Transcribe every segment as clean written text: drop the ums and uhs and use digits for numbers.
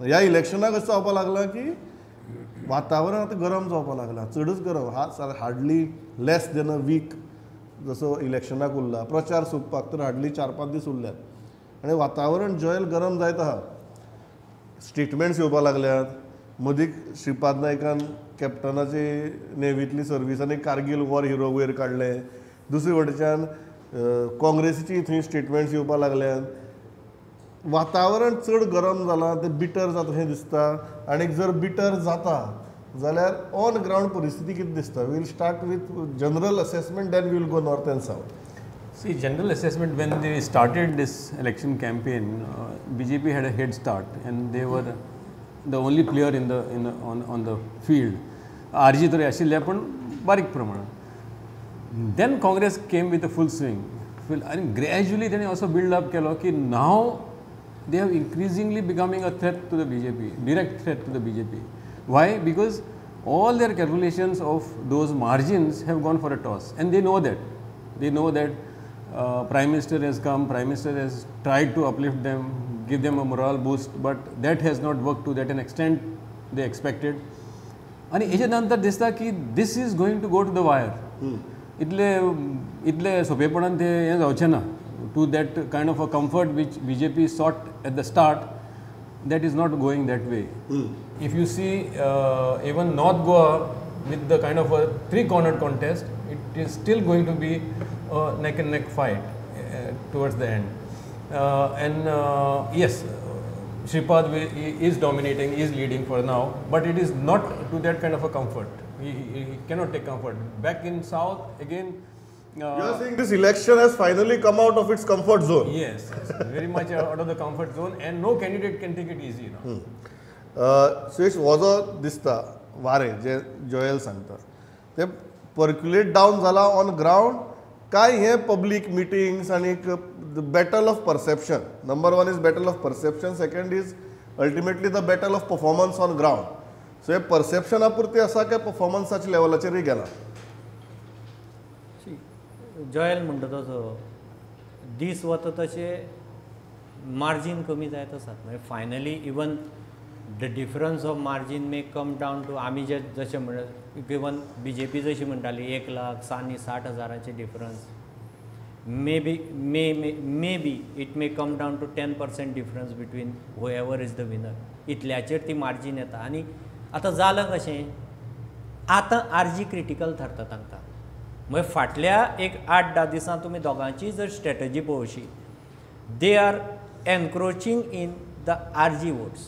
ह्या इलेक्शनाक अशें जावपाक लागलां की वातावरण आतां गरम जावपाक लागलां, चडच गरम. हा hardly less than a week जसो इलेक्शनाक उरला, प्रचार सोंपपाक तर हार्डली 4-5 दीस उरल्यात आनी वातावरण जॉयल गरम जायत आहा. स्टेटमेंट्स येवपाक लागल्यात. मदीं श्रीपाद नायकान कॅप्टनाची नेवींतली सर्वीस आनी कारगील वॉर हिरो वयर काडले. दुसरे वटेच्यान काँग्रेसीची थंय स्टेटमेंट्स येवपाक लागल्यात. वातावरण चड गरम जालां, तें बिटर जाता अशें दिसता. आनी जर बिटर जाता जाल्यार ऑन ग्रावंड परिस्थिती कितें दिसता? We'll start with general assessment, then we'll go north and south. See, general assessment, when they started this election campaign, BJP had a head start and they were the only player in the on the field. RG तरी आशिल्ले पण बारीक प्रमाणात. Then Congress came with a full swing आनी gradually तेणी असो build up केलो की now they have increasingly becoming a threat to the BJP, direct threat to the BJP. Why? Because all their calculations of those margins have gone for a toss, and they know that. They know that Prime Minister has come, Prime Minister has tried to uplift them, give them a morale boost, but that has not worked to that an extent they expected. आनी हेजे नंतर दिसता की this is going to go to the wire. इतले इतले सोंपेपणान ते हें जावचें ना. To that kind of a comfort which BJP sought at the start, that is not going that way. If you see even North Goa with the kind of a three-cornered contest, it is still going to be a neck and neck fight towards the end. Yes, Shripad is dominating, is leading for now, but it is not to that kind of a comfort. He cannot take comfort. Back in South, again, you are saying this election has finally come out of its comfort zone. Yes, very much out of the comfort zone, and no candidate can take it easy now. Suresh, हो जो दिसता वारे जे Joel सांगता ते percolate down जाला on ground काय हे public meetings आनी battle of perception? Number one is battle of perception, second is ultimately the battle of performance on ground. So हे परसेप्शना पुरती आसा काय परफॉर्मन्साच्या लेवलाचेरूय गेला? जॉयल म्हणटा तसो दीस वता तशे मार्जीन कमी जायत आसात. मागीर finally even the difference of margin may come down to आमी जे जशें म्हणटा इवन बी जे पी जशी म्हणटाली 1,60,000 difference, may be may be it may come down to 10% difference between whoever is the winner. इतल्याचेर ती मार्जीन येता. आनी आतां जालां कशें, आतां आरजी क्रिटिकल थारता तांकां. मागीर फाटल्या एक 8-10 दिसां तुमी दोगांची जर strategy पळोवशी, they are encroaching in the RG votes.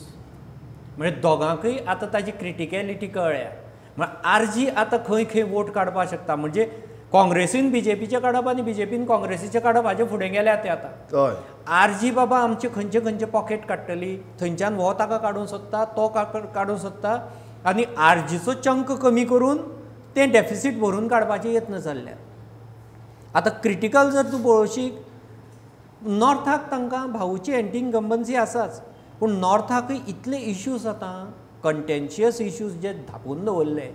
म्हणजे दोगांकूय आतां ताजी क्रिटिकलिटी कळ्ळ्या. म्हळ्यार आरजी आतां खंय खंय वोट काडपाक शकता. म्हणजे काँग्रेसीन बीजेपीचे काडप आनी बीजेपीन काँग्रेसीचे काडप हाजे फुडें गेल्या ते आतां. आरजी बाबा आमचे खंयचे खंयचे पॉकेट काडटली, थंयच्यान हो ताका काडूंक सोदता, तो काडूंक सोदता, आनी आरजीचो चंक कमी करून तें डेफिसीट भरून काडपाचे यत्न चल्ल्यात. आतां क्रिटिकल जर तूं पळोवशी, नॉर्थाक तांकां भाऊची एंटी इन्कम्बन्सी आसाच, पूण नॉर्थाकय इतले इश्यूज आतां कंटेन्शियस इश्यूज जे धापून दवरले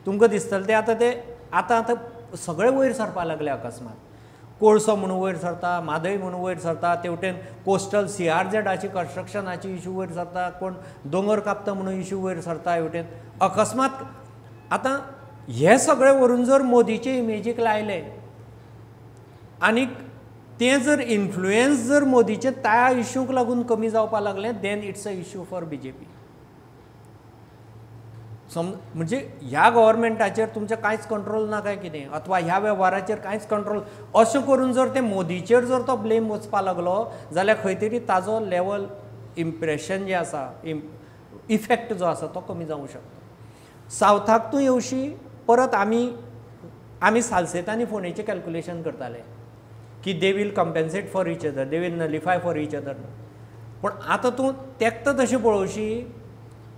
तुमकां दिसतले ते आतां ते आतां आतां सगळे वयर सरपाक लागले. अकस्मात कोळसो म्हणून वयर सरता, म्हादय म्हणून वयर सरता, तेवटेन कोस्टल CRZाची कन्स्ट्रक्शनाची इश्यू वयर सरता, कोण दोंगर कापता म्हणून इश्यू वयर सरता हेवटेन. अकस्मात आतां हे सगळे व्हरून जर मोदीचे इमेजीक लायले आनी तें जर इन्फ्लुयन्स जर मोदीचे त्या इश्यूक लागून कमी जावपाक लागलें, then it's a issue for BJP. म्हणजे ह्या गव्हर्मेंटाचेर तुमचें कांयच कंट्रोल ना काय कितें, अथवा ह्या वेव्हाराचेर कांयच कंट्रोल, अशें करून जर ते मोदीचेर जर तो ब्लेम वचपाक लागलो जाल्यार खंय तरी ताजो लेवल इम्प्रेशन जें आसा, इफेक्ट जो आसा तो कमी जावंक शकता. सावथाक तूं येवशी परत आमी आमी सालसेत आनी फोंडेचें कॅल्कुलेशन करताले की they will compensate for each other, they will nullify for each other. पूण आतां तूं तेकता तशें पळोवशी,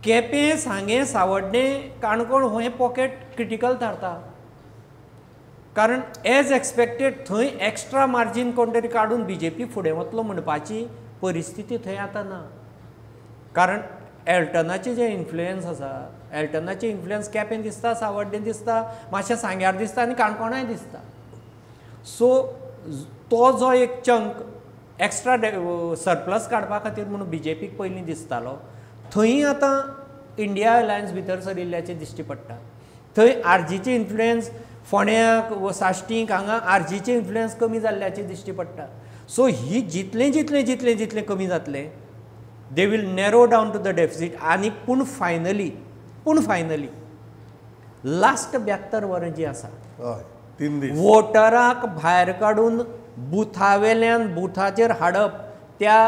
केपें, सांगें, सावड्डें, काणकोण हें पॉकेट क्रिटिकल थारता. कारण एज एक्सपेक्टेड थंय एक्स्ट्रा मार्जीन कोण तरी काडून बीजेपी फुडें वतलो म्हणपाची परिस्थिती थंय आतां ना. कारण एल्टनाचें जें इन्फ्लुयन्स आसा, एल्टनाचें इन्फ्लुयन्स केपें दिसता, सावड्डें दिसता, मातशें सांग्यार दिसता आनी काणकोणाय दिसता. सो तो जो एक चंक एक्स्ट्रा सरप्लस काडपा खातीर म्हणून बीजेपीक पयलीं दिसतालो, थंय आतां इंडिया अलायन्स भितर सरिल्ल्याचें दिश्टी पडटा. थंय आरजीचे इन्फ्लुयन्स फोंड्याक व साश्टीक हांगा आरजीचे इन्फ्लुयन्स कमी जाल्ल्याचें दिश्टी पडटा. सो ही जितलें जितलें जितलें जितलें कमी जातलें they will narrow down to the deficit. आनी पूण फायनली लास्ट 72 वरां जी आसा 3 दीस वोटराक भायर काडून बुथावेल्यान बुथाचेर हाडप, त्या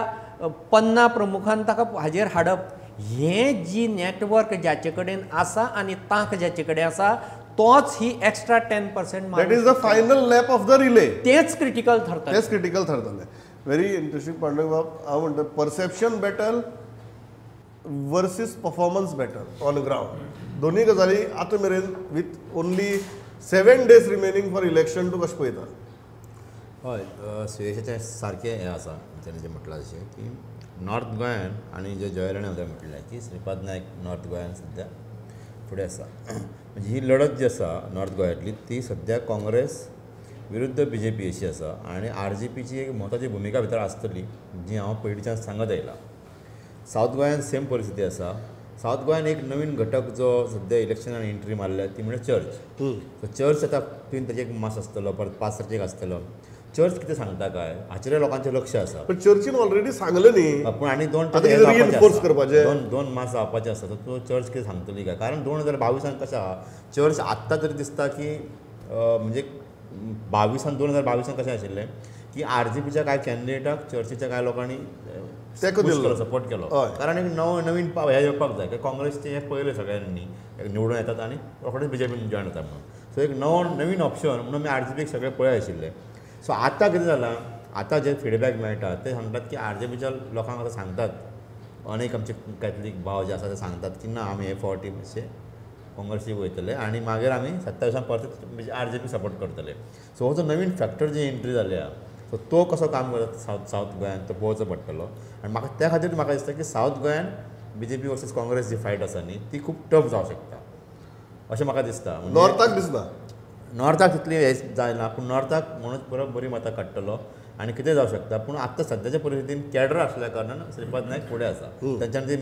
पन्ना प्रमुखान ताका हाजेर हाडप, हें जी नॅटवर्क जाचे कडेन आसा आनी तांक जाचे कडेन आसा तोच ही extra 10% that is the final lap of the relay, तेच क्रिटिकल थरतलें, तेच क्रिटिकल थरतलें. व्हेरी इंट्रस्टींग पांडुरंग बाब. हांव म्हणटा perception battle versus performance battle on ground, दोन्ही गजाली आतां मेरेन with only 7 days remaining for election तूं कशें पळयता? हय, सुयेशाचें सारकें हें आसा तेणें जें म्हटलां तशें की नॉर्थ गोंयान आनी जे जय राणे वता म्हटलें की श्रीपाद नायक नॉर्थ गोंयान सद्या फुडें आसा. म्हणजे ही लढत जी आसा नॉर्थ गोंयांतली ती सद्या काँग्रेस विरुद्ध बी जे पी अशी आसा आनी आर जी पीची एक म्हत्वाची भुमिका भितर आसतली जी हांव पयलींच्यान सांगत आयलां. सावथ गोंयान सेम परिस्थिती आसा. सावथ गोंयान एक नवीन घटक जो सद्या इलेक्शनान एंट्री मारल्या ती म्हणजे चर्च. सो चर्च आतां 3 तारखेक मास आसतलो, परत 5 तारखेक आसतलो. चर्च कितें सांगता काय हाचेर लोकांचें लक्ष आसा. पण चर्चीन ऑलरेडी सांगलें न्ही, पूण आनी दोन दोन मास जावपाचे आसा, तो चर्च कितें सांगतली काय? कारण 2022 कशें आहा चर्च आत्तां तरी दिसता की म्हणजे 2022 कशें आशिल्लें की आर जी पीच्या कांय कॅन्डिडेटाक चर्चीच्या कांय लोकांनी सपोर्ट केलो, कारण एक नवीन हें येवपाक जाय. काँग्रेसचें हें पळयलें सगळ्यांनी निवडून येतात आनी रोखडेच बी जे पीन जॉयन जाता म्हणून. सो एक नवीन ऑप्शन म्हणून आमी आर जी पीक सगळें पळय आशिल्लें. सो आतां कितें जालां, आतां जे फिडबॅक मेळटा ते सांगतात की आर जे पीच्या लोकांक आतां सांगतात अनेक आमचे कॅथलीक भाव जे आसा ते सांगतात की ना आमी हे फावटी मातशे काँग्रेसीक वयतले आनी मागीर आमी 27 परत आर जे पी सपोर्ट करतले. सो हो जो नवीन फॅक्टर जी एंट्री जाल्या सो तो कसो काम करता सावथ गोंयान तो पळोवचो पडटलो. आनी म्हाका त्या खातीर म्हाका दिसता की सावथ गोंयान B J P versus Congress जी फायट आसा न्ही ती खूब टफ जावंक शकता अशें म्हाका दिसता. नॉर्थाक दिसना, नॉर्थाक तितली हें जायना, पूण नॉर्थाक म्हणून परत बरी मतां काडटलो आनी कितें जावं शकता. पूण आत्तां सद्याच्या परिस्थितीन कॅडर आसल्या कारणान श्रीपाद नायक फुडें आसा. तांच्यान ते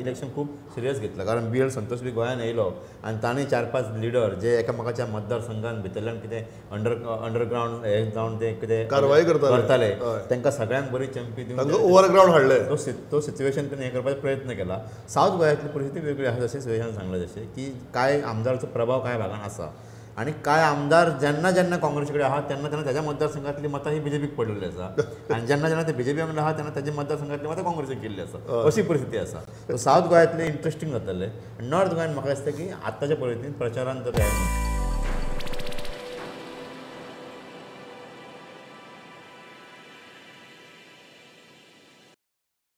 इलेक्शन खूब सिरियस घेतलां, कारण बी एल संतोष बी गोंयान येयलो आनी तांणी 4-5 लिडर जे एकामेकाच्या मतदारसंघान भितरल्यान कितें अंडरग्रावंड हे जावन ते कितें कारवाय करताले तांकां सगळ्यांक बरी चंपी दिवन ओवरग्रावंड हाडले, तो सिच्युएशन ताणें हें करपाचो प्रयत्न केला. सावथ गोंयांतली परिस्थिती वेगळी आसा, जशें सुयेशान सांगलें तशें की कांय आमदाराचो प्रभाव कांय भागान आसा आनी कांय आमदार जेन्ना जेन्ना काँग्रेसी कडेन आहा तेन्ना तेन्ना ताज्या मतदारसंघातली मतां ही बी जे पीक पडलेली आसा आनी जेन्ना जेन्ना ते बी जे पी वांगडा आहा तेन्ना ताज्या मतदारसंघातली मतां काँग्रेसीक गेल्ली आसा, अशी परिस्थिती आसा. सो सावथ गोंयांतलें इंट्रस्टींग जातलें. नॉर्थ गोंयांत म्हाका दिसता की आत्ताच्या परिस्थितीन प्रचारान तर